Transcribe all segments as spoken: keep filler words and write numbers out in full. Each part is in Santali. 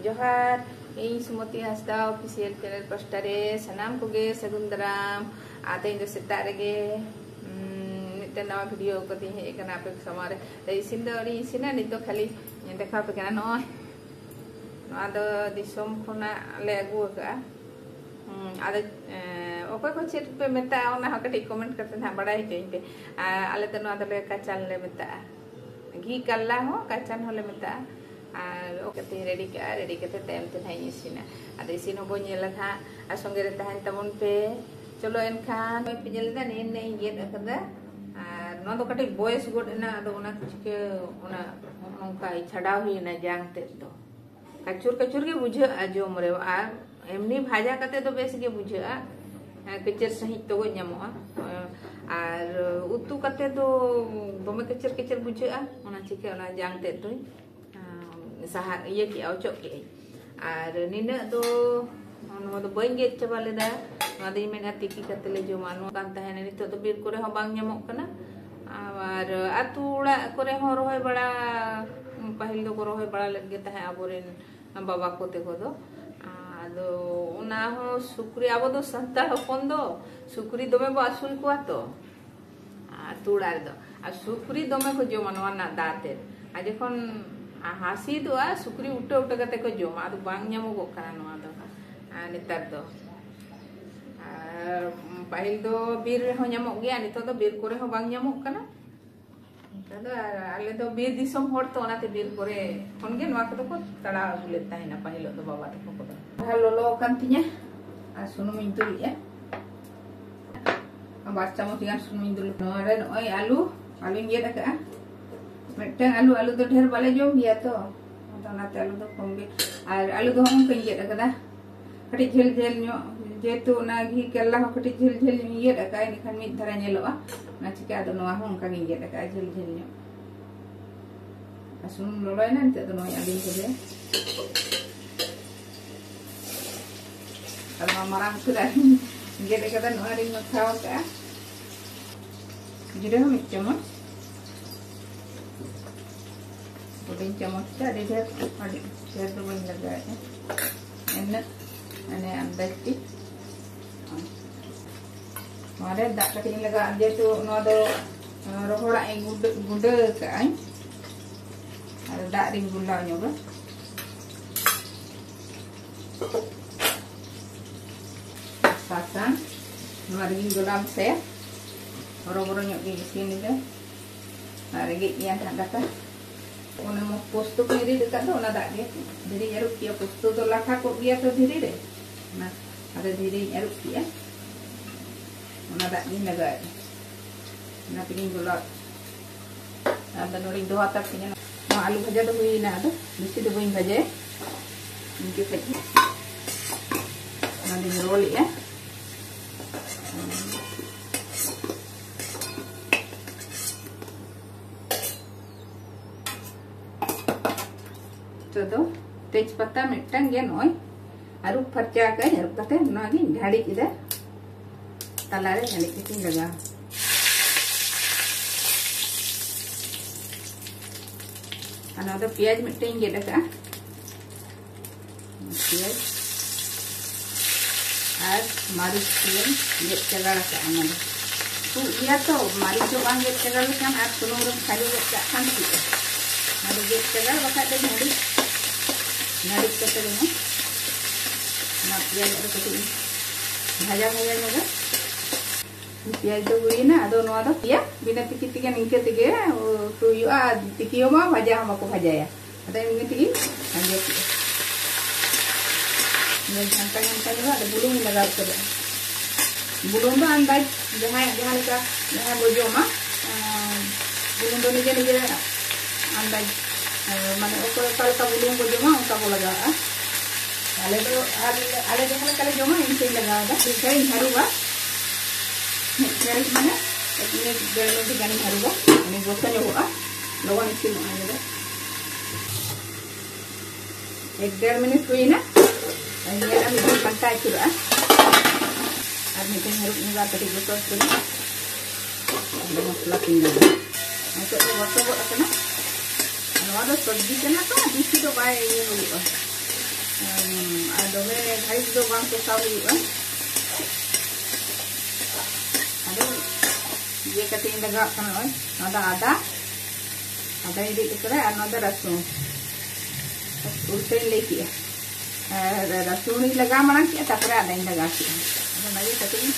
ᱡᱚᱦᱟᱨ, ᱤᱧ ᱥᱩᱢᱚᱛᱤ ᱦᱟᱸᱥᱫᱟ official channel ᱯᱟᱥᱴᱟ ᱨᱮ ᱥᱟᱱᱟᱢ ᱠᱚᱜᱮ ᱥᱟᱹᱜᱩᱱ ᱫᱟᱨᱟᱢ᱾ ᱟᱨ ᱛᱮᱦᱮᱧ ᱫᱚ ᱥᱮᱛᱟᱜ ᱨᱮᱜᱮ, ᱩᱸ, ᱢᱤᱫᱴᱮᱱ ᱱᱟᱣᱟ video ᱠᱟᱛᱮᱧ ᱦᱮᱡ ᱟᱠᱟᱱᱟ ᱟᱯᱮ ᱠᱚ ᱥᱟᱢᱟᱝ ᱨᱮ᱾ ᱤᱥᱤᱱ ᱫᱚ ᱟᱹᱣᱨᱤ ᱤᱥᱤᱱᱟ, ᱱᱤᱛ ᱫᱚ ᱠᱷᱟᱹᱞᱤ ᱫᱮᱠᱷᱟᱣ ᱟᱯᱮ ᱠᱟᱱᱟ᱾ ᱱᱚᱜᱼᱚᱭ ᱱᱚᱣᱟ ᱫᱚ ᱫᱤᱥᱚᱢ ᱠᱷᱚᱱᱟᱜ ᱞᱮ ᱟᱹᱜᱩ ᱟᱠᱟᱫᱼᱟ᱾ ᱦᱩᱸ, ᱟᱫᱚ, ᱮ, ᱚᱠᱚᱭ ᱠᱚ ᱪᱮᱫ ᱯᱮ ᱢᱮᱛᱟᱜᱼᱟ, ᱚᱱᱟ ᱦᱚᱸ ᱠᱟᱹᱴᱤᱡ comment ᱠᱟᱛᱮ ᱱᱟᱦᱟᱜ ᱵᱟᱲᱟᱭ ᱦᱚᱪᱚᱧ ᱯᱮ᱾ ᱟᱨ ᱟᱞᱮ ᱫᱚ ᱱᱚᱣᱟ ᱫᱚᱞᱮ ᱠᱟᱪᱟᱱ ᱞᱮ ᱢᱮᱛᱟᱜᱼᱟ, ᱜᱷᱤ ᱠᱟᱨᱞᱟ ᱦᱚᱸ ᱠᱟᱪᱟᱱ ᱦᱚᱸᱞᱮ ᱢᱮᱛᱟᱜᱼᱟ᱾ ᱟᱨ ᱚᱠᱟᱛᱮᱧ ready ᱠᱟᱜᱼᱟ, ready ᱠᱟᱛᱮ ᱛᱟᱭᱚᱢ ᱛᱮ ᱱᱟᱦᱟᱜ ᱤᱧ ᱤᱥᱤᱱᱟ᱾ ᱟᱫᱚ ᱤᱥᱤᱱ ᱦᱚᱸ ᱵᱟᱹᱧ ᱧᱮᱞᱟ ᱱᱟᱦᱟᱜ, ᱟᱨ ᱥᱚᱸᱜᱮ ᱨᱮ ᱛᱟᱦᱮᱱ ᱛᱟᱵᱚᱱ ᱯᱮ᱾ ᱪᱚᱞᱚ ᱮᱱᱠᱷᱟᱱ, ᱱᱚᱜᱼᱚᱭ ᱯᱮ ᱧᱮᱞ ᱮᱫᱟ, ᱱᱤᱭᱟᱹ ᱱᱤᱭᱟᱹ ᱤᱧ ᱜᱮᱫ ᱟᱠᱟᱫᱟ᱾ ᱟᱨ ᱱᱚᱣᱟ ᱫᱚ ᱠᱟᱹᱴᱤᱡ ᱵᱚᱭᱮᱥ ᱜᱚᱫ ᱮᱱᱟ, ᱟᱫᱚ ᱚᱱᱟ ᱠᱚ ᱪᱤᱠᱟᱹ, ᱚᱱᱟ ᱱᱚᱝᱠᱟ ᱪᱷᱟᱰᱟᱣ ᱦᱩᱭᱮᱱᱟ ᱡᱟᱝ ᱛᱮᱫ ᱫᱚ᱾ ᱠᱟᱪᱩᱨ ᱠᱟᱪᱩᱨ ᱜᱮ ᱵᱩᱡᱷᱟᱹᱜᱼᱟ ᱡᱚᱢ ᱨᱮ, ᱟᱨ ᱮᱢᱱᱤ ᱵᱷᱟᱡᱟ ᱠᱟᱛᱮ ᱫᱚ ᱵᱮᱥ ᱜᱮ ᱵᱩᱡᱷᱟᱹᱜᱼᱟ᱾ ᱦᱮᱸ, ᱠᱟᱹᱪᱟᱹᱨ ᱥᱟᱺᱦᱤᱡ ᱛᱚᱜᱚᱡ ᱧᱟᱢᱚᱜᱼᱟ᱾ ᱟᱨ ᱩᱛᱩ ᱠᱟᱛᱮ ᱫᱚ ᱫᱚᱢᱮ ᱠᱟᱹᱪᱟᱹᱨ ᱠᱟᱹᱪᱟᱹᱨ ᱵᱩᱡᱷᱟᱹᱜᱼᱟ, ᱚᱱᱟ ᱪᱤᱠᱟᱹ ᱚᱱᱟ ᱡᱟᱝ ᱛᱮᱫ ᱫᱚᱧ, ᱟᱸ, ᱥᱟᱦᱟ ᱤᱭᱟᱹ ᱠᱮᱜᱼᱟ, ᱚᱪᱚᱜ ᱠᱮᱜᱼᱟᱹᱧ᱾ ᱟᱨ ᱱᱤᱱᱟᱹᱜ ᱫᱚ, ᱱᱚᱣᱟ ᱫᱚ ᱵᱟᱹᱧ ᱜᱮᱫ ᱪᱟᱵᱟ ᱞᱮᱫᱟ, ᱱᱚᱣᱟ ᱫᱚᱧ ᱢᱮᱱᱟ ᱛᱤᱠᱤ ᱠᱟᱛᱮ ᱞᱮ ᱡᱚᱢᱟ᱾ ᱱᱚᱣᱟ ᱠᱟᱱ ᱛᱟᱦᱮᱱᱟ, ᱱᱤᱛᱚᱜ ᱫᱚ ᱵᱤᱨ ᱠᱚᱨᱮ ᱦᱚᱸ ᱵᱟᱝ ᱧᱟᱢᱚᱜ ᱠᱟᱱᱟ᱾ ᱟᱨ ᱟᱹᱛᱩ ᱚᱲᱟᱜ ᱠᱚᱨᱮ ᱦᱚᱸ ᱨᱚᱦᱚᱭ ᱵᱟᱲᱟ, ᱯᱟᱹᱦᱤᱞ ᱫᱚᱠᱚ ᱨᱚᱦᱚᱭ ᱵᱟᱲᱟ ᱞᱮᱫ ᱜᱮ ᱛᱟᱦᱮᱸᱫ ᱟᱵᱚᱨᱮᱱ ᱵᱟᱵᱟ ᱠᱚ ᱛᱮᱠᱚ ᱫᱚ᱾ ᱟᱫᱚ ᱚᱱᱟ ᱦᱚᱸ ᱥᱩᱠᱨᱤ, ᱟᱵᱚ ᱫᱚ ᱥᱟᱱᱛᱟᱲ ᱦᱚᱯᱚᱱ ᱫᱚ ᱥᱩᱠᱨᱤ ᱫᱚᱢᱮ ᱵᱚ ᱟᱹᱥᱩᱞ ᱠᱚᱣᱟ ᱛᱚ ᱟᱹᱛᱩ ᱚᱲᱟᱜ ᱨᱮᱫᱚ᱾ ᱟᱨ ᱥᱩᱠᱨᱤ ᱫᱚᱢᱮ ᱠᱚ ᱡᱚᱢᱟ ᱱᱚᱣᱟ ᱨᱮᱱᱟᱜ ᱫᱟ ᱛᱮᱫ᱾ ᱟᱨ ᱡᱚᱠᱷᱚᱱ ᱦᱟᱸᱥᱤᱫᱚᱜᱼᱟ, ᱥᱩᱠᱨᱤ ᱩᱴᱟᱹ ᱩᱴᱟᱹ ᱠᱟᱛᱮ ᱠᱚ ᱡᱚᱢᱟ᱾ ᱟᱫᱚ ᱵᱟᱝ ᱧᱟᱢᱚᱜᱚᱜ ᱠᱟᱱᱟ ᱱᱚᱣᱟ ᱫᱚ, ᱟᱨ ᱱᱮᱛᱟᱨ ᱫᱚ᱾ ᱟᱨ ᱯᱟᱹᱦᱤᱞ ᱫᱚ ᱵᱤᱨ ᱨᱮᱦᱚᱸ ᱧᱟᱢᱚᱜ ᱜᱮᱭᱟ, ᱱᱤᱛᱚᱜ ᱫᱚ ᱵᱤᱨ ᱠᱚᱨᱮ ᱦᱚᱸ ᱵᱟᱝ ᱧᱟᱢᱚᱜ ᱠᱟᱱᱟ᱾ ᱱᱮᱛᱟᱨ ᱫᱚ ᱟᱨ ᱟᱞᱮ ᱫᱚ ᱵᱤᱨ ᱫᱤᱥᱚᱢ ᱦᱚᱲ ᱛᱚ, ᱚᱱᱟᱛᱮ ᱵᱤᱨ ᱠᱚᱨᱮ ᱠᱷᱚᱱ ᱜᱮ ᱱᱚᱣᱟ ᱠᱚᱫᱚ ᱠᱚ ᱛᱟᱲᱟᱣ ᱟᱹᱜᱩ ᱞᱮᱫ ᱛᱟᱦᱮᱱᱟ ᱯᱟᱹᱦᱤᱞᱚᱜ ᱫᱚ ᱵᱟᱵᱟ ᱛᱟᱠᱚ ᱠᱚᱫᱚ᱾ ᱟᱨ ᱞᱚᱞᱚ ᱟᱠᱟᱱ ᱛᱤᱧᱟ ᱟᱨ ᱥᱩᱱᱩᱢᱤᱧ ᱫᱩᱞᱮᱜᱼᱟ᱾ ᱵᱟᱨ ᱪᱟᱢᱚᱪ ᱜᱟᱱ ᱥᱩᱱᱩᱢᱤᱧ ᱫᱩᱞ᱾ ᱱᱚᱣᱟ ᱨᱮ ᱱᱚᱜᱼᱚᱭ ᱟᱹᱞᱩ, ᱟᱹᱞᱩᱧ ᱜᱮᱫ ᱟᱠᱟᱫᱼᱟ᱾ ᱢᱤᱫᱴᱟᱝ ᱟᱹᱞᱩ, ᱟᱹᱞᱩ ᱫᱚ ᱰᱷᱮᱨ ᱵᱟᱞᱮ ᱡᱚᱢ ᱜᱮᱭᱟ ᱛᱚ, ᱟᱫᱚ ᱚᱱᱟᱛᱮ ᱟᱹᱞᱩ ᱫᱚ ᱠᱚᱢ ᱜᱮ᱾ ᱟᱨ ᱟᱹᱞᱩ ᱫᱚ ᱦᱚᱸᱜᱼᱚ ᱱᱚᱝᱠᱟᱧ ᱜᱮᱫ ᱟᱠᱟᱫᱟ, ᱠᱟᱹᱴᱤᱡ ᱡᱷᱟᱹᱞ ᱡᱷᱟᱹᱞ ᱧᱚᱜ, ᱡᱮᱦᱮᱛᱩ ᱚᱱᱟ ᱜᱷᱤ ᱠᱟᱨᱞᱟ ᱦᱚᱸ ᱠᱟᱹᱴᱤᱡ ᱡᱷᱟᱹᱞ ᱡᱷᱟᱹᱞ ᱧᱚᱜ ᱤᱧ ᱜᱮᱫ ᱟᱠᱟᱫᱼᱟ, ᱮᱸᱰᱮᱠᱷᱟᱱ ᱢᱤᱫ ᱫᱷᱟᱨᱟ ᱧᱮᱞᱚᱜᱼᱟ᱾ ᱚᱱᱟ ᱪᱤᱠᱟᱹ ᱟᱫᱚ ᱱᱚᱣᱟ ᱦᱚᱸ ᱚᱱᱠᱟ ᱜᱤᱧ ᱜᱮᱫ ᱟᱠᱟᱫᱼᱟ, ᱡᱷᱟᱹᱞ ᱡᱷᱟᱹᱞ ᱧᱚᱜ᱾ ᱟᱨ ᱥᱩᱱᱩᱢ ᱞᱚᱞᱚᱭᱮᱱᱟ, ᱱᱤᱛᱚᱜ ᱫᱚ ᱱᱚᱣᱟᱧ ᱟᱹᱞᱩᱧ ᱠᱚᱜᱮ᱾ ᱟᱨ ᱱᱚᱣᱟ ᱢᱟᱨᱟᱝ ᱩᱛᱟᱹᱨ ᱟᱹᱞᱩᱧ ᱜᱮᱫ ᱟᱠᱟᱫᱟ, ᱱᱚᱣᱟ ᱨᱤᱧ ᱢᱟᱠᱷᱟᱣ ᱟᱠᱟᱫᱼᱟ᱾ ᱡᱤᱨᱟᱹ ᱦᱚᱸ ᱢᱤᱫ ᱪᱟᱢᱚᱪ᱾ ᱪᱟᱢᱚᱪ ᱛᱮ ᱟᱹᱰᱤ ᱰᱷᱮᱨ, ᱟᱹᱰᱤ ᱰᱷᱮᱨ ᱫᱚ ᱵᱟᱹᱧ ᱞᱟᱜᱟᱣᱮᱫᱼᱟ, ᱤᱱᱟᱹᱜ ᱢᱟᱱᱮ ᱟᱱᱫᱟᱡ ᱛᱮ᱾ ᱱᱚᱣᱟ ᱨᱮ ᱫᱟᱜ ᱠᱟᱹᱴᱤᱡ ᱤᱧ ᱞᱟᱜᱟᱣᱟ, ᱡᱮᱦᱮᱛᱩ ᱱᱚᱣᱟ ᱫᱚ ᱨᱚᱦᱚᱲᱟᱜ ᱤᱧ ᱜᱩᱸᱰᱟᱹ, ᱜᱩᱸᱰᱟᱹ ᱠᱟᱜᱼᱟᱹᱧ᱾ ᱟᱫᱚ ᱫᱟᱜ ᱨᱤᱧ ᱜᱩᱞᱟᱣ ᱧᱚᱜᱟ᱾ ᱥᱟᱥᱟᱝ ᱱᱚᱣᱟ ᱨᱮᱜᱮᱧ ᱜᱩᱞᱟᱣ ᱢᱮᱥᱟᱭᱟ᱾ ᱦᱚᱨᱚ ᱵᱚᱨᱚ ᱧᱚᱜ ᱜᱮ ᱤᱥᱤᱱ ᱮᱫᱟ᱾ ᱟᱨ ᱨᱮᱸᱜᱮᱡ ᱜᱮᱭᱟ ᱱᱟᱦᱟᱜ ᱫᱟᱠᱟ᱾ ᱚᱱᱟ ᱢᱚ-, ᱯᱳᱥᱛᱳ ᱠᱚᱧ ᱨᱤᱫ ᱟᱠᱟᱫ ᱫᱚ, ᱚᱱᱟ ᱫᱟᱜ ᱜᱮ᱾ ᱫᱷᱤᱨᱤᱧ ᱟᱹᱨᱩᱵ ᱠᱮᱜᱼᱟ, ᱯᱳᱥᱛᱳ ᱫᱚ ᱞᱟᱴᱷᱟ ᱠᱚᱜ ᱜᱮᱭᱟ ᱛᱚ ᱫᱷᱤᱨᱤ ᱨᱮ᱾ ᱚᱱᱟ, ᱟᱫᱚ ᱫᱷᱤᱨᱤᱧ ᱟᱹᱨᱩᱵ ᱠᱮᱜᱼᱟ, ᱚᱱᱟ ᱫᱟᱜ ᱜᱤᱧ ᱞᱟᱜᱟᱣᱮᱫᱼᱟ᱾ ᱚᱱᱟ ᱛᱮᱜᱤᱧ ᱜᱚᱞᱟᱣ᱾ ᱟᱫᱚ ᱱᱚᱰᱮᱧ ᱫᱚᱦᱚ ᱦᱟᱛᱟᱲ ᱠᱤᱧᱟ᱾ ᱱᱚᱣᱟ ᱟᱹᱞᱩ ᱵᱷᱟᱡᱟ ᱫᱚ ᱦᱩᱭᱮᱱᱟ, ᱟᱫᱚ ᱵᱮᱥᱤ ᱫᱚ ᱵᱟᱹᱧ ᱵᱷᱟᱡᱟᱭᱟ, ᱤᱱᱠᱟᱹ ᱠᱷᱟᱡ ᱜᱮ᱾ ᱚᱱᱟ ᱫᱚᱧ ᱨᱳᱞᱮᱜᱼᱟ᱾ ᱱᱤᱛᱚᱜ ᱫᱚ ᱛᱮᱡᱽ ᱯᱟᱛᱟ ᱢᱤᱫᱴᱟᱝ ᱜᱮ ᱱᱚᱜᱼᱚᱭ ᱟᱹᱨᱩᱵ ᱯᱷᱟᱨᱪᱟ ᱟᱠᱟᱫᱟᱹᱧ, ᱟᱹᱨᱩᱵ ᱠᱟᱛᱮ ᱱᱚᱣᱟ ᱜᱤᱧ ᱜᱷᱟᱹᱲᱤᱡ ᱮᱫᱟ, ᱛᱟᱞᱟᱨᱮ ᱜᱷᱟᱹᱲᱤᱡ ᱠᱟᱛᱮᱧ ᱞᱟᱜᱟᱣᱟ᱾ ᱟᱨ ᱱᱚᱣᱟ ᱫᱚ ᱯᱮᱸᱭᱟᱡᱽ ᱢᱤᱫᱴᱟᱝ ᱤᱧ ᱜᱮᱫ ᱟᱠᱟᱫᱼᱟ, ᱯᱮᱸᱭᱟᱡᱽ ᱟᱨ ᱢᱟᱹᱨᱤᱪ ᱠᱚᱧ ᱜᱮᱫ ᱪᱟᱜᱟᱲ ᱟᱠᱟᱫᱼᱟ᱾ ᱚᱱᱟ ᱫᱚ ᱛᱩᱫ ᱜᱮᱭᱟ ᱛᱚ, ᱢᱟᱹᱨᱤᱪ ᱫᱚ ᱵᱟᱝ ᱜᱮᱫ ᱪᱟᱜᱟᱲ ᱞᱮᱠᱷᱟᱱ ᱟᱨ ᱥᱩᱱᱩᱢ ᱨᱮᱢ ᱠᱷᱟᱸᱡᱚ ᱜᱚᱫ ᱠᱟᱜ ᱠᱷᱟᱱ ᱪᱮᱫ? ᱚᱱᱟ ᱫᱚ ᱜᱮᱫ ᱪᱟᱜᱟᱲ, ᱵᱟᱠᱷᱟᱡ ᱫᱚ ᱱᱟᱹᱲᱤᱡ, ᱱᱟᱹᱲᱤᱡ ᱠᱟᱛᱮ ᱨᱮᱦᱚᱸ ᱚᱱᱟ ᱯᱮᱸᱭᱟᱡᱽ ᱫᱚ ᱠᱟᱹᱴᱤᱡ ᱤᱧ ᱵᱷᱟᱡᱟ ᱵᱷᱟᱡᱟ ᱧᱚᱜᱟ᱾ ᱯᱮᱸᱭᱟᱡᱽ ᱫᱚ ᱦᱩᱭᱮᱱᱟ, ᱟᱫᱚ ᱱᱚᱣᱟ ᱫᱚ ᱯᱮᱭᱟ ᱵᱤᱱᱟᱹ ᱛᱤᱠᱤ ᱛᱮᱜᱮ ᱱᱤᱝᱠᱟᱹ ᱛᱮᱜᱮ ᱩᱛᱩ ᱦᱩᱭᱩᱜᱼᱟ᱾ ᱟᱨ ᱛᱤᱠᱤ ᱦᱚᱸ ᱵᱟᱝ, ᱵᱷᱟᱡᱟ ᱦᱚᱸ ᱵᱟᱠᱚ ᱵᱷᱟᱡᱟᱭᱟ᱾ ᱟᱫᱚ ᱮᱢᱱᱤ ᱛᱮᱜᱮ ᱠᱷᱟᱸᱡᱚ ᱠᱮᱜᱼᱟ᱾ ᱱᱤᱭᱟᱹ ᱜᱷᱟᱱᱴᱟ ᱜᱷᱟᱱᱴᱟ ᱧᱚᱜᱟ, ᱟᱫᱚ ᱵᱩᱞᱩᱝ ᱤᱧ ᱞᱟᱜᱟᱣ ᱩᱛᱟᱹᱨᱟ᱾ ᱵᱩᱞᱩᱝ ᱫᱚ ᱟᱱᱫᱟᱡᱽ, ᱡᱟᱦᱟᱸᱭᱟᱜ ᱡᱟᱦᱟᱸ ᱞᱮᱠᱟ, ᱡᱟᱦᱟᱸᱭ ᱵᱚ ᱡᱚᱢᱟ, ᱟᱸ, ᱵᱩᱞᱩᱝ ᱫᱚ ᱱᱤᱡᱮ ᱱᱤᱡᱮ ᱟᱱᱫᱟᱡᱽ, ᱟᱸ, ᱢᱟᱱᱮ ᱚᱠᱚᱭ ᱚᱠᱟ ᱞᱮᱠᱟ ᱵᱩᱞᱩᱝ ᱵᱚ ᱡᱚᱢᱟ, ᱚᱱᱠᱟ ᱵᱚ ᱞᱟᱜᱟᱣᱟ᱾ ᱟᱞᱮ ᱫᱚ, ᱟᱞᱮ, ᱟᱞᱮ ᱡᱟᱦᱟᱸ ᱞᱮᱠᱟ ᱞᱮ ᱡᱚᱢᱟ, ᱤᱱᱠᱟᱹᱧ ᱞᱟᱜᱟᱣ ᱮᱫᱟ᱾ ᱢᱤᱫ ᱜᱷᱟᱹᱲᱤᱡ ᱤᱧ ᱦᱟᱹᱨᱩᱵᱟ, ᱢᱤᱫ ᱜᱷᱟᱹᱲᱤᱡ ᱢᱟᱱᱮ ᱮᱠ ᱢᱤᱱᱤᱴ, ᱰᱮᱲ ᱢᱤᱱᱤᱴ ᱜᱟᱱᱤᱧ ᱦᱟᱹᱨᱩᱵᱟ, ᱩᱱᱤ ᱜᱚᱥᱚ ᱧᱚᱜᱚᱜᱼᱟ, ᱞᱚᱜᱚᱱ ᱤᱥᱤᱱᱚᱜᱼᱟ ᱤᱱᱟᱹ ᱫᱚ᱾ ᱮᱠ ᱰᱮᱲ ᱢᱤᱱᱤᱴ ᱦᱩᱭᱱᱟ, ᱧᱮᱞᱟ ᱢᱤᱫ ᱫᱷᱟᱣ ᱯᱟᱞᱴᱟᱣ ᱟᱹᱪᱩᱨᱚᱜᱼᱟ᱾ ᱟᱨ ᱢᱤᱫ ᱫᱷᱟᱣ ᱦᱟᱹᱨᱩᱵ ᱧᱚᱜᱟ, ᱠᱟᱹᱴᱤᱡ ᱜᱚᱥᱚ ᱦᱚᱪᱚ ᱧᱚᱜ᱾ ᱟᱫᱚ ᱢᱚᱥᱞᱟ ᱠᱚᱧ ᱞᱟᱜᱟᱣᱟ᱾ ᱱᱤᱛᱚᱜ ᱫᱚ ᱜᱚᱥᱚ ᱜᱚᱫ ᱟᱠᱟᱱᱟ᱾ ᱱᱚᱣᱟ ᱫᱚ ᱥᱚᱵᱽᱡᱤ ᱠᱟᱱᱟ ᱛᱚ, ᱵᱮᱥᱤ ᱫᱚ ᱵᱟᱭ ᱤᱭᱟᱹ ᱦᱩᱭᱩᱜᱼᱟ᱾ ᱟᱨ ᱫᱚᱢᱮ ᱜᱷᱟᱹᱲᱤᱡ ᱫᱚ ᱵᱟᱝ ᱠᱚᱥᱟᱣ ᱦᱩᱭᱩᱜᱼᱟ᱾ ᱟᱫᱚ ᱤᱭᱟᱹ ᱠᱟᱛᱮ ᱤᱧ ᱞᱟᱜᱟᱣᱟᱜ ᱠᱟᱱᱟ᱾ ᱱᱚᱜᱼᱚᱭ ᱱᱚᱣᱟ ᱫᱚ ᱟᱫᱟ, ᱟᱫᱟᱧ ᱨᱤᱫ ᱟᱠᱟᱫᱟ, ᱟᱨ ᱱᱚᱣᱟ ᱫᱚ ᱨᱟᱹᱥᱩᱱ, ᱩᱞᱴᱟᱹᱧ ᱞᱟᱹᱭ ᱠᱮᱜᱼᱟ᱾ ᱟᱨ ᱨᱟᱹᱥᱩᱱ ᱤᱧ ᱞᱟᱜᱟᱣ ᱢᱟᱲᱟᱝ ᱠᱮᱜᱼᱟ, ᱛᱟᱨᱯᱚᱨᱮ ᱟᱫᱟᱧ ᱞᱟᱜᱟᱣ ᱠᱮᱜᱼᱟ᱾ ᱟᱫᱚ ᱚᱱᱟᱜᱮ ᱠᱟᱹᱴᱤᱡ ᱤᱧ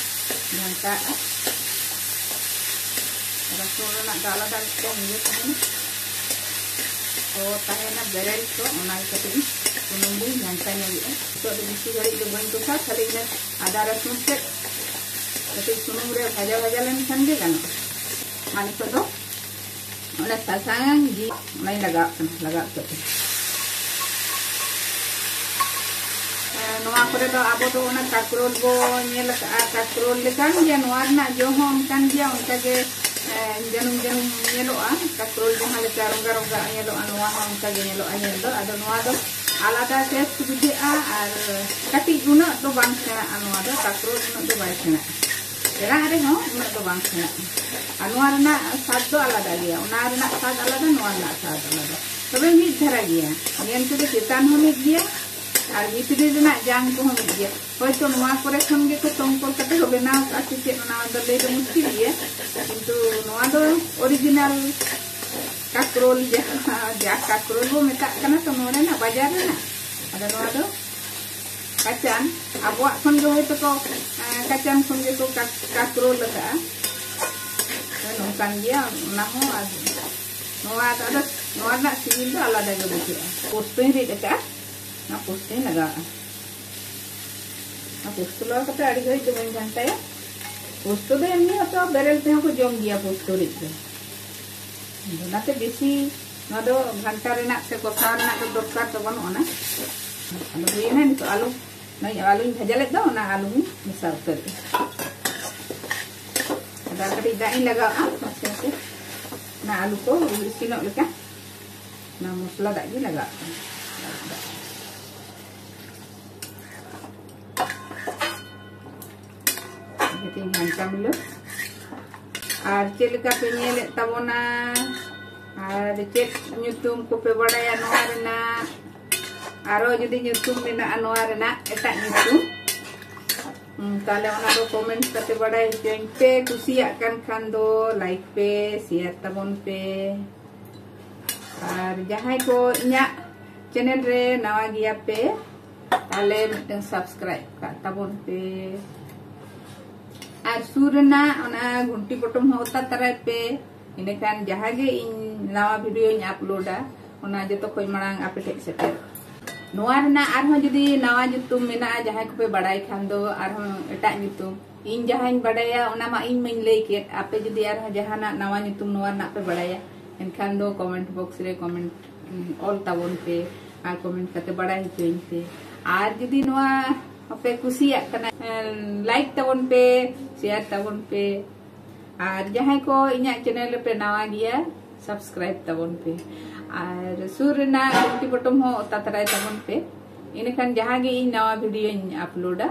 ᱜᱷᱟᱱᱴᱟᱜᱼᱟ᱾ ᱨᱟᱹᱥᱩᱱ ᱨᱮᱱᱟᱜ ᱫᱚ ᱟᱞᱟᱫᱟ ᱢᱤᱫᱴᱟᱝ ᱤᱭᱟᱹ ᱛᱟᱦᱮᱱᱟ᱾ ᱛᱚ ᱛᱟᱦᱮᱱᱟ ᱵᱮᱨᱮᱞ ᱛᱚ, ᱚᱱᱟ ᱠᱟᱹᱴᱤᱡ ᱥᱩᱱᱩᱢ ᱨᱤᱧ ᱜᱷᱟᱱᱴᱟ ᱧᱚᱜᱮᱜᱼᱟ᱾ ᱱᱤᱛᱚᱜ ᱫᱚ ᱵᱮᱥᱤ ᱜᱷᱟᱹᱲᱤᱡ ᱫᱚ ᱵᱟᱹᱧ ᱠᱚᱥᱟ, ᱠᱷᱟᱹᱞᱤ ᱤᱱᱟᱹ ᱟᱫᱟ ᱨᱟᱹᱥᱩᱱ ᱛᱮᱫ ᱠᱟᱹᱴᱤᱡ ᱥᱩᱱᱩᱢ ᱨᱮ ᱵᱷᱟᱡᱟ ᱵᱷᱟᱡᱟ ᱞᱮᱱᱠᱷᱟᱱ ᱜᱮ ᱜᱟᱱᱚᱜᱼᱟ᱾ ᱟᱨ ᱱᱤᱛᱚᱜ ᱫᱚ ᱚᱱᱟ ᱥᱟᱥᱟᱝ ᱡᱤ ᱚᱱᱟᱧ ᱞᱟᱜᱟᱣᱟᱜ ᱠᱟᱱᱟ, ᱞᱟᱜᱟᱣ ᱠᱟᱛᱮ᱾ ᱱᱚᱣᱟ ᱠᱚᱨᱮ ᱫᱚ ᱟᱵᱚ ᱫᱚ ᱚᱱᱟ ᱠᱟᱠᱨᱳᱞ ᱵᱚ ᱧᱮᱞ ᱟᱠᱟᱫᱼᱟ, ᱠᱟᱠᱨᱳᱞ ᱞᱮᱠᱟᱱ ᱜᱮᱭᱟ᱾ ᱱᱚᱣᱟ ᱨᱮᱱᱟᱜ ᱡᱚ ᱦᱚᱸ ᱚᱱᱠᱟᱱ ᱜᱮᱭᱟ, ᱚᱱᱠᱟ ᱜᱮ ᱡᱟᱹᱱᱩᱢ ᱡᱟᱹᱱᱩᱢ ᱧᱮᱞᱚᱜᱼᱟ᱾ ᱠᱟᱠᱨᱳᱞ ᱡᱟᱦᱟᱸ ᱞᱮᱠᱟ ᱨᱚᱝᱜᱟ ᱨᱚᱝᱜᱟ ᱧᱮᱞᱚᱜᱼᱟ, ᱱᱚᱣᱟ ᱦᱚᱸ ᱚᱱᱠᱟ ᱜᱮ ᱧᱮᱞᱚᱜᱼᱟ ᱧᱮᱞ ᱫᱚ᱾ ᱟᱫᱚ ᱱᱚᱣᱟ ᱫᱚ ᱟᱞᱟᱫᱟ ᱴᱮᱥᱴ ᱵᱩᱡᱷᱟᱹᱜᱼᱟ, ᱟᱨ ᱠᱟᱹᱴᱤᱡ ᱩᱱᱟᱹᱜ ᱫᱚ ᱵᱟᱝ ᱥᱮᱬᱟᱜᱼᱟ᱾ ᱱᱚᱣᱟ ᱫᱚ ᱠᱟᱠᱨᱳᱞ ᱩᱱᱟᱹᱜ ᱫᱚ ᱵᱟᱭ ᱥᱮᱬᱟᱜᱼᱟ, ᱥᱮᱬᱟᱜ ᱨᱮᱦᱚᱸ ᱩᱱᱟᱹᱜ ᱫᱚ ᱵᱟᱝ ᱥᱮᱬᱟᱜᱼᱟ᱾ ᱟᱨ ᱱᱚᱣᱟ ᱨᱮᱱᱟᱜ ᱥᱟᱫ ᱫᱚ ᱟᱞᱟᱫᱟ ᱜᱮᱭᱟ, ᱚᱱᱟ ᱨᱮᱱᱟᱜ ᱥᱟᱫ ᱟᱞᱟᱫᱟ, ᱱᱚᱣᱟ ᱨᱮᱱᱟᱜ ᱥᱟᱫ ᱟᱞᱟᱫᱟ, ᱛᱚᱵᱮ ᱢᱤᱫ ᱫᱷᱟᱨᱟ ᱜᱮᱭᱟ᱾ ᱧᱮᱞ ᱛᱮᱫᱚ ᱪᱮᱛᱟᱱ ᱦᱚᱸ ᱢᱤᱫ ᱜᱮᱭᱟ, ᱟᱨ ᱵᱷᱤᱛᱨᱤ ᱨᱮᱱᱟᱜ ᱡᱟᱝ ᱠᱚᱦᱚᱸ ᱢᱤᱫ ᱜᱮᱭᱟ᱾ ᱦᱚᱭᱛᱚ ᱱᱚᱣᱟ ᱠᱚᱨᱮ ᱠᱷᱚᱱ ᱜᱮᱠᱚ ᱛᱚᱝᱠᱚᱞ ᱠᱟᱛᱮ ᱠᱚ ᱵᱮᱱᱟᱣ ᱟᱠᱟᱫᱼᱟ ᱥᱮ ᱪᱮᱫ, ᱚᱱᱟ ᱫᱚ ᱞᱟᱹᱭ ᱫᱚ ᱢᱩᱥᱠᱤᱞ ᱜᱮᱭᱟ, ᱠᱤᱱᱛᱩ ᱱᱚᱣᱟ ᱫᱚ ᱚᱨᱤᱡᱤᱱᱟᱞ ᱠᱟᱠᱨᱳᱞ ᱡᱟᱦᱟᱸ ᱡᱟ ᱠᱟᱠᱨᱳᱞ ᱵᱚ ᱢᱮᱛᱟᱜ ᱠᱟᱱᱟ ᱛᱚ ᱱᱚᱣᱟ ᱨᱮᱱᱟᱜ ᱵᱟᱡᱟᱨ ᱨᱮᱱᱟᱜ, ᱟᱫᱚ ᱱᱚᱣᱟ ᱫᱚ ᱠᱟᱪᱟᱱ, ᱟᱵᱚᱣᱟᱜ ᱠᱷᱚᱱ ᱜᱮ ᱦᱚᱭᱛᱚ ᱠᱚ ᱠᱟᱪᱟᱱ ᱠᱷᱚᱱ ᱜᱮᱠᱚ ᱠᱟᱠᱨᱳᱞ ᱟᱠᱟᱫᱼᱟ᱾ ᱱᱚᱝᱠᱟᱱ ᱜᱮᱭᱟ ᱚᱱᱟ ᱦᱚᱸ᱾ ᱟᱨ ᱱᱚᱣᱟ ᱫᱚ ᱟᱫᱚ ᱱᱚᱣᱟ ᱨᱮᱱᱟᱜ ᱥᱤᱵᱤᱞ ᱫᱚ ᱟᱞᱟᱫᱟ ᱜᱮ ᱵᱩᱡᱷᱟᱹᱜᱼᱟ᱾ ᱯᱳᱥᱛᱚᱧ ᱨᱤᱫ ᱟᱠᱟᱫᱼᱟ, ᱚᱱᱟ ᱯᱳᱥᱛᱚᱧ ᱞᱟᱜᱟᱣᱟᱜᱼᱟ᱾ ᱚᱱᱟ ᱯᱳᱥᱛᱚ ᱞᱟᱜᱟᱣ ᱠᱟᱛᱮ ᱟᱹᱰᱤ ᱜᱷᱟᱹᱲᱤᱡ ᱫᱚ ᱵᱟᱹᱧ ᱜᱷᱟᱱᱴᱟᱭᱟ᱾ ᱯᱳᱥᱛᱚ ᱫᱚ ᱮᱢᱱᱤ ᱦᱚᱸᱛᱚ ᱵᱮᱨᱮᱞ ᱛᱮᱦᱚᱸ ᱠᱚ ᱡᱚᱢ ᱜᱮᱭᱟ ᱯᱳᱥᱛᱚ ᱨᱤᱫ ᱫᱚ᱾ ᱚᱱᱟᱛᱮ ᱵᱮᱥᱤ ᱱᱚᱣᱟ ᱫᱚ ᱜᱷᱟᱱᱴᱟ ᱨᱮᱱᱟᱜ ᱥᱮ ᱠᱚᱥᱟᱣ ᱨᱮᱱᱟᱜ ᱫᱚ ᱫᱚᱨᱠᱟᱨ ᱫᱚ ᱵᱟᱹᱱᱩᱜ ᱟᱱᱟ᱾ ᱟᱫᱚ ᱦᱩᱭᱮᱱᱟ, ᱱᱤᱛᱚᱜ ᱟᱹᱞᱩ, ᱱᱚᱣᱟ ᱟᱹᱞᱩᱧ ᱵᱷᱟᱡᱟ ᱞᱮᱫ ᱫᱚ, ᱚᱱᱟ ᱟᱹᱞᱩ ᱦᱚᱸᱧ ᱢᱮᱥᱟ ᱩᱛᱟᱹᱨᱮᱜᱼᱟ᱾ ᱟᱫᱚ ᱟᱨ ᱠᱟᱹᱴᱤᱡ ᱫᱟᱜ ᱤᱧ ᱞᱟᱜᱟᱣᱟᱜᱼᱟ ᱱᱟᱥᱮ ᱱᱟᱥᱮ, ᱚᱱᱟ ᱟᱹᱞᱩ ᱠᱚ ᱤᱥᱤᱱᱚᱜ ᱞᱮᱠᱟ᱾ ᱚᱱᱟ ᱢᱚᱥᱞᱟ ᱫᱟᱜ ᱜᱮ ᱞᱟᱜᱟᱜ ᱠᱟᱱᱟ᱾ ᱠᱟᱹᱴᱤᱡ ᱜᱷᱟᱱᱴᱟ ᱢᱤᱞᱟᱹᱣ᱾ ᱟᱨ ᱪᱮᱫ ᱞᱮᱠᱟ ᱯᱮ ᱧᱮᱞᱮᱫ ᱛᱟᱵᱚᱱᱟ? ᱟᱨ ᱪᱮᱫ ᱧᱩᱛᱩᱢ ᱠᱚᱯᱮ ᱵᱟᱲᱟᱭᱟ ᱱᱚᱣᱟ ᱨᱮᱱᱟᱜ? ᱟᱨᱚ ᱡᱩᱫᱤ ᱧᱩᱛᱩᱢ ᱢᱮᱱᱟᱜᱼᱟ ᱱᱚᱣᱟ ᱨᱮᱱᱟᱜ ᱮᱴᱟᱜ ᱧᱩᱛᱩᱢ, ᱦᱩᱸ, ᱛᱟᱦᱞᱮ ᱚᱱᱟ ᱫᱚ comment ᱠᱟᱛᱮ ᱵᱟᱲᱟᱭ ᱦᱚᱪᱚᱧ ᱯᱮ᱾ ᱠᱩᱥᱤᱭᱟᱜ ᱠᱟᱱ ᱠᱷᱟᱱ ᱫᱚ like ᱯᱮ, share ᱛᱟᱵᱚᱱ ᱯᱮ᱾ ᱟᱨ ᱡᱟᱦᱟᱸᱭ ᱠᱚ ᱤᱧᱟᱹᱜ channel ᱨᱮ ᱱᱟᱣᱟ ᱜᱮᱭᱟ ᱯᱮ, ᱛᱟᱦᱞᱮ ᱢᱤᱫᱴᱟᱝ subscribe ᱠᱟᱜ ᱛᱟᱵᱚᱱ ᱯᱮ᱾ ᱟᱨ ᱥᱩᱨ ᱨᱮᱱᱟᱜ ᱚᱱᱟ ᱜᱷᱩᱱᱴᱤ button ᱦᱚᱸ ᱚᱛᱟ ᱛᱟᱨᱟᱭ ᱯᱮ, ᱤᱱᱟᱹᱠᱷᱟᱱ ᱡᱟᱦᱟᱸ ᱜᱮ ᱤᱧ ᱱᱟᱣᱟ videoᱧ uploadᱟ, ᱚᱱᱟ ᱡᱚᱛᱚ ᱠᱷᱚᱱ ᱢᱟᱲᱟᱝ ᱟᱯᱮ ᱴᱷᱮᱱ ᱥᱮᱴᱮᱨᱚᱜᱼᱟ᱾ ᱱᱚᱣᱟ ᱨᱮᱱᱟᱜ ᱟᱨᱦᱚᱸ ᱡᱩᱫᱤ ᱱᱟᱣᱟ ᱧᱩᱛᱩᱢ ᱢᱮᱱᱟᱜᱼᱟ, ᱡᱟᱦᱟᱸᱭ ᱠᱚᱯᱮ ᱵᱟᱲᱟᱭ ᱠᱷᱟᱱ ᱫᱚ ᱟᱨᱦᱚᱸ ᱮᱴᱟᱜ ᱧᱩᱛᱩᱢ, ᱤᱧ ᱡᱟᱦᱟᱸᱧ ᱵᱟᱰᱟᱭᱟ ᱚᱱᱟ ᱢᱟ ᱤᱧ ᱢᱟᱧ ᱞᱟᱹᱭ ᱠᱮᱫ, ᱟᱯᱮ ᱡᱩᱫᱤ ᱟᱨᱦᱚᱸ ᱡᱟᱦᱟᱱᱟᱜ ᱱᱟᱣᱟ ᱧᱩᱛᱩᱢ ᱱᱚᱣᱟ ᱨᱮᱱᱟᱜ ᱯᱮ ᱵᱟᱲᱟᱭᱟ, ᱮᱱᱠᱷᱟᱱ ᱫᱚ comment box ᱨᱮ comment, ᱩᱢ, ᱚᱞ ᱛᱟᱵᱚᱱ ᱯᱮ ᱟᱨ comment ᱠᱟᱛᱮ ᱵᱟᱲᱟᱭ ᱦᱚᱪᱚᱧ ᱯᱮ᱾ ᱟᱨ ᱡᱩᱫᱤ ᱱᱚᱣᱟ ᱯᱮ ᱠᱩᱥᱤᱭᱟᱜ ᱠᱟᱱᱟ, like ᱛᱟᱵᱚᱱ ᱯᱮ, share ᱛᱟᱵᱚᱱ ᱯᱮ᱾ ᱟᱨ ᱡᱟᱦᱟᱸᱭ ᱠᱚ ᱤᱧᱟᱹᱜ channel ᱨᱮᱯᱮ ᱱᱟᱣᱟ ᱜᱮᱭᱟ, subscribe ᱛᱟᱵᱚᱱ ᱯᱮ᱾ ᱟᱨ ᱥᱩᱨ ᱨᱮᱱᱟᱜ ᱜᱷᱩᱱᱴᱤ button ᱦᱚᱸ ᱚᱛᱟ ᱛᱟᱨᱟᱭ ᱛᱟᱵᱚᱱ ᱯᱮ, ᱤᱱᱟᱹᱠᱷᱟᱱ ᱡᱟᱦᱟᱸ ᱜᱮ ᱤᱧ ᱱᱟᱣᱟ videoᱧ uploadᱟ,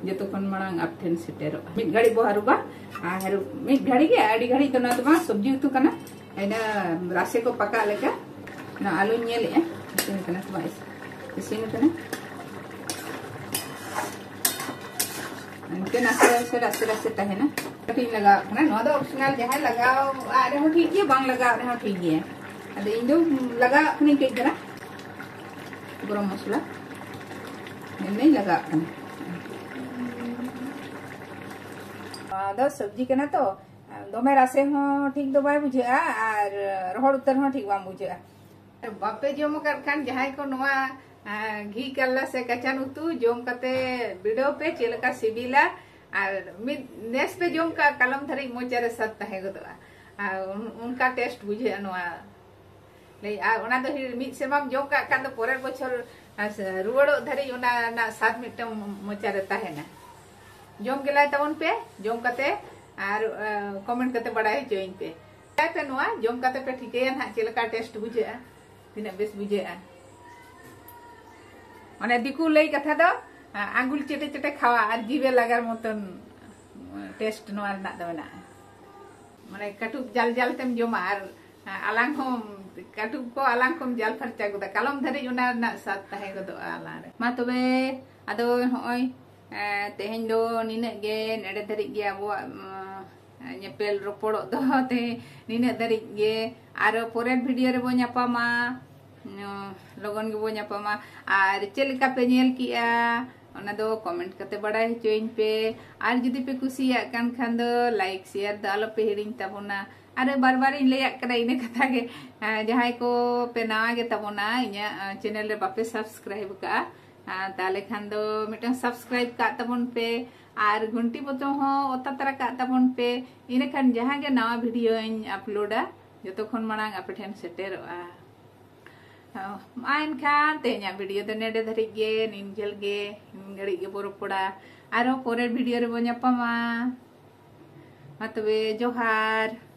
ᱡᱚᱛᱚ ᱠᱷᱚᱱ ᱢᱟᱲᱟᱝ ᱟᱯ ᱴᱷᱮᱱ ᱥᱮᱴᱮᱨᱚᱜᱼᱟ᱾ ᱢᱤᱫ ᱜᱷᱟᱹᱲᱤᱡ ᱵᱚ ᱦᱟᱹᱨᱩᱵᱟ᱾ ᱟᱨ ᱦᱟᱹᱨᱩᱵ ᱢᱤᱫ ᱜᱷᱟᱹᱲᱤᱡ ᱜᱮ, ᱟᱹᱰᱤ ᱜᱷᱟᱹᱲᱤᱡ ᱫᱚ ᱱᱚᱣᱟ ᱫᱚ ᱵᱟᱝ, ᱥᱚᱵᱽᱡᱤ ᱩᱛᱩ ᱠᱟᱱᱟ᱾ ᱤᱱᱟᱹ ᱨᱟᱥᱮ ᱠᱚ ᱯᱟᱠᱟᱜ ᱞᱮᱠᱟ᱾ ᱱᱚᱣᱟ ᱟᱹᱞᱩᱧ ᱧᱮᱞᱮᱜᱼᱟ, ᱤᱥᱤᱱ ᱠᱟᱱᱟ ᱥᱮ ᱵᱟᱝ ᱤᱥᱤᱱ? ᱤᱥᱤᱱ ᱠᱟᱱᱟ᱾ ᱤᱱᱠᱟᱹ ᱱᱟᱥᱮ ᱱᱟᱥᱮ ᱨᱟᱥᱮ ᱨᱟᱥᱮ ᱛᱟᱦᱮᱱᱟ᱾ ᱠᱟᱹᱴᱤᱡ ᱞᱟᱜᱟᱣᱟᱜ ᱠᱟᱱᱟ᱾ ᱱᱚᱣᱟ ᱫᱚ optional, ᱡᱟᱦᱟᱸᱭ ᱞᱟᱜᱟᱣᱟᱜ ᱨᱮᱦᱚᱸ ᱴᱷᱤᱠ ᱜᱮᱭᱟ, ᱵᱟᱝ ᱞᱟᱜᱟᱣᱟᱜ ᱨᱮᱦᱚᱸ ᱴᱷᱤᱠ ᱜᱮᱭᱟ᱾ ᱟᱫᱚ ᱤᱧ ᱫᱚ ᱞᱟᱜᱟᱣᱟᱜ ᱠᱟᱹᱱᱟᱹᱧ ᱠᱟᱹᱡ ᱫᱷᱟᱨᱟ ᱜᱚᱨᱚᱢ ᱢᱚᱥᱞᱟ, ᱮᱢᱱᱤᱧ ᱞᱟᱜᱟᱣᱟᱜ ᱠᱟᱱᱟ᱾ ᱱᱚᱣᱟ ᱫᱚ ᱥᱚᱵᱽᱡᱤ ᱠᱟᱱᱟ ᱛᱚ, ᱫᱚᱢᱮ ᱨᱟᱥᱮ ᱦᱚᱸ ᱴᱷᱤᱠ ᱫᱚ ᱵᱟᱭ ᱵᱩᱡᱷᱟᱹᱜᱼᱟ ᱟᱨ ᱨᱚᱦᱚᱲ ᱩᱛᱟᱹᱨ ᱦᱚᱸ ᱴᱷᱤᱠ ᱵᱟᱝ ᱵᱩᱡᱷᱟᱹᱜᱼᱟ᱾ ᱵᱟᱯᱮ ᱡᱚᱢ ᱟᱠᱟᱫ ᱠᱷᱟᱱ ᱡᱟᱦᱟᱸᱭ ᱠᱚ ᱱᱚᱣᱟ, ᱟ, ᱜᱷᱤ ᱠᱟᱨᱞᱟ ᱥᱮ ᱠᱟᱪᱟᱱ ᱩᱛᱩ ᱡᱚᱢ ᱠᱟᱛᱮ ᱵᱤᱰᱟᱹᱣ ᱯᱮ ᱪᱮᱫ ᱞᱮᱠᱟ ᱥᱤᱵᱤᱞᱟ᱾ ᱟᱨ ᱢᱤᱫ ᱱᱮᱥ ᱯᱮ ᱡᱚᱢ ᱠᱟᱜ, ᱠᱟᱞᱚᱢ ᱫᱷᱟᱹᱨᱤᱡ ᱢᱚᱪᱟ ᱨᱮ ᱥᱟᱫ ᱛᱟᱦᱮᱸ ᱜᱚᱫᱚᱜᱼᱟ᱾ ᱟᱨ ᱚᱱ-, ᱚᱱᱠᱟ taste ᱵᱩᱡᱷᱟᱹᱜᱼᱟ ᱱᱚᱣᱟ᱾ ᱞᱟᱹᱭ, ᱟᱨ ᱚᱱᱟ ᱫᱚ ᱦᱤ-, ᱢᱤᱫ ᱥᱮᱨᱢᱟᱢ ᱡᱚᱢ ᱠᱟᱜ ᱠᱷᱟᱱ ᱫᱚ ᱯᱚᱨᱮᱨ ᱵᱚᱪᱷᱚᱨ, ᱟ, ᱥᱮ, ᱨᱩᱣᱟᱹᱲᱚᱜ ᱫᱷᱟᱹᱨᱤᱡ ᱚᱱᱟ ᱨᱮᱱᱟᱜ ᱥᱟᱫ ᱢᱤᱫᱴᱟᱝ ᱢᱚᱪᱟ ᱨᱮ ᱛᱟᱦᱮᱱᱟ᱾ ᱡᱚᱢ ᱜᱮᱞᱟᱭ ᱛᱟᱵᱚᱱ ᱯᱮ, ᱡᱚᱢ ᱠᱟᱛᱮ ᱟᱨ, ᱟ, comment ᱠᱟᱛᱮ ᱵᱟᱲᱟᱭ ᱦᱚᱪᱚᱭᱤᱧ ᱯᱮ᱾ ᱪᱤᱠᱟᱹᱭ ᱯᱮ ᱱᱚᱣᱟ, ᱡᱚᱢ ᱠᱟᱛᱮ ᱯᱮ ᱴᱷᱤᱠᱟᱹᱭᱟ ᱱᱟᱦᱟᱜ ᱪᱮᱫ ᱞᱮᱠᱟ taste ᱵᱩᱡᱷᱟᱹᱜᱼᱟ, ᱛᱤᱱᱟᱹᱜ ᱵᱮᱥ ᱵᱩᱡᱷᱟᱹᱜᱼᱟ᱾ ᱚᱱᱮ ᱫᱤᱠᱩ ᱞᱟᱹᱭ ᱠᱟᱛᱷᱟ ᱫᱚ, ᱟ, ᱟᱸᱜᱩᱞ ᱪᱮᱴᱮ ᱪᱮᱴᱮ ᱠᱷᱟᱣᱟ ᱟᱨ ᱡᱤᱵᱮ ᱞᱟᱜᱟᱨ ᱢᱚᱛᱚᱱ taste ᱱᱚᱣᱟ ᱨᱮᱱᱟᱜ ᱫᱚ ᱢᱮᱱᱟᱜᱼᱟ᱾ ᱢᱟᱱᱮ ᱠᱟᱹᱴᱩᱵ ᱡᱟᱞ ᱡᱟᱞ ᱛᱮᱢ ᱡᱚᱢᱟ ᱟᱨ, ᱟᱞᱟᱝ ᱦᱚᱸ ᱠᱟᱹᱴᱩᱵ ᱠᱚ ᱟᱞᱟᱝ ᱠᱚᱢ ᱡᱟᱞ ᱯᱷᱟᱨᱪᱟ ᱜᱚᱫᱟ, ᱠᱟᱞᱚᱢ ᱫᱷᱟᱹᱨᱤᱡ ᱚᱱᱟ ᱨᱮᱱᱟᱜ ᱥᱟᱫ ᱛᱟᱦᱮᱸ ᱜᱚᱫᱚᱜᱼᱟ ᱟᱞᱟᱝ ᱨᱮ᱾ ᱢᱟ ᱛᱚᱵᱮ, ᱟᱫᱚ ᱱᱚᱜᱼᱚᱭ ᱮ, ᱛᱮᱦᱮᱧ ᱫᱚ ᱱᱤᱱᱟᱹᱜ ᱜᱮ, ᱱᱮᱰᱮ ᱫᱷᱟᱹᱨᱤᱡ ᱜᱮ ᱟᱵᱚᱣᱟᱜ ᱩᱢ, ᱧᱮᱯᱮᱞ ᱨᱚᱯᱚᱲᱚᱜ ᱫᱚ ᱛᱮᱦᱮᱧ ᱱᱤᱱᱟᱹᱜ ᱫᱷᱟᱹᱨᱤᱡ ᱜᱮ᱾ ᱟᱨᱚ ᱯᱚᱨᱮᱨ ᱵᱷᱤᱰᱤᱭᱳ ᱨᱮᱵᱚ ᱧᱟᱯᱟᱢᱟ᱾ ᱩᱢ, ᱞᱚᱜᱚᱱ ᱜᱮᱵᱚ ᱧᱟᱯᱟᱢᱟ᱾ ᱟᱨ ᱪᱮᱫ ᱞᱮᱠᱟ ᱯᱮ ᱧᱮᱞ ᱠᱮᱜᱼᱟ, ᱚᱱᱟ ᱫᱚ ᱠᱚᱢᱮᱱᱴ ᱠᱟᱛᱮ ᱵᱟᱲᱟᱭ ᱦᱚᱪᱚᱭᱤᱧ ᱯᱮ᱾ ᱟᱨ ᱡᱩᱫᱤ ᱯᱮ ᱠᱩᱥᱤᱭᱟᱜ ᱠᱟᱱ ᱠᱷᱟᱱ ᱫᱚ ᱞᱟᱭᱤᱠ ᱥᱮᱭᱟᱨ ᱫᱚ ᱟᱞᱚ ᱯᱮ ᱦᱤᱲᱤᱧ ᱛᱟᱵᱚᱱᱟ᱾ ᱟᱨ ᱵᱟᱨ ᱵᱟᱨᱤᱧ ᱞᱟᱹᱭᱟᱜ ᱠᱟᱱᱟ ᱤᱱᱟᱹ ᱠᱟᱛᱷᱟ ᱜᱮ, ᱮ, ᱡᱟᱦᱟᱸᱭ ᱠᱚ ᱯᱮ ᱱᱟᱣᱟ ᱜᱮ ᱛᱟᱵᱚᱱᱟ, ᱤᱧᱟᱹᱜ ᱮ, ᱪᱮᱱᱮᱞ ᱨᱮ ᱵᱟᱯᱮ ᱥᱟᱵᱥᱠᱨᱟᱭᱤᱵ ᱟᱠᱟᱫᱼᱟ, ᱮ, ᱛᱟᱦᱚᱞᱮ ᱠᱷᱟᱱ ᱫᱚ ᱢᱤᱫᱴᱟᱝ ᱥᱟᱵᱥᱠᱨᱟᱭᱤᱵ ᱠᱟᱜ ᱛᱟᱵᱚᱱ ᱯᱮ᱾ ᱟᱨ ᱜᱷᱩᱱᱴᱤ ᱵᱚᱛᱚᱢ ᱦᱚᱸ ᱚᱛᱟ ᱛᱟᱨᱟ ᱠᱟᱜ ᱛᱟᱵᱚᱱ ᱯᱮ᱾ ᱤᱱᱟᱹᱠᱷᱟᱱ ᱡᱟᱦᱟᱸ ᱜᱮ ᱱᱟᱣᱟ ᱵᱷᱤᱰᱤᱭᱳᱧ ᱟᱯᱞᱳᱰᱟ, ᱡᱚᱛᱚ ᱠᱷᱚᱱ ᱢᱟᱲᱟᱝ ᱟᱯᱮ ᱴᱷᱮᱱ ᱥᱮᱴᱮᱨᱚᱜᱼᱟ᱾ ᱚ, ᱢᱟ ᱮᱱᱠᱷᱟᱱ ᱛᱮᱦᱮᱧᱟᱜ ᱵᱷᱤᱰᱤᱭᱳ ᱫᱚ ᱱᱮᱰᱮ ᱫᱷᱟᱹᱨᱤᱡ ᱜᱮ, ᱱᱤᱱ ᱡᱷᱟᱹᱞ ᱜᱮ, ᱱᱤᱱ ᱜᱷᱟᱹᱲᱤᱡ ᱜᱮᱵᱚ ᱨᱚᱯᱚᱲᱟ᱾ ᱟᱨᱦᱚᱸ ᱯᱚᱨᱮᱨ ᱵᱷᱤᱰᱤᱭᱳ ᱨᱮᱵᱚ ᱧᱟᱯᱟᱢᱟ᱾ ᱢᱟ ᱛᱚᱵᱮ, ᱡᱚᱦᱟᱨ᱾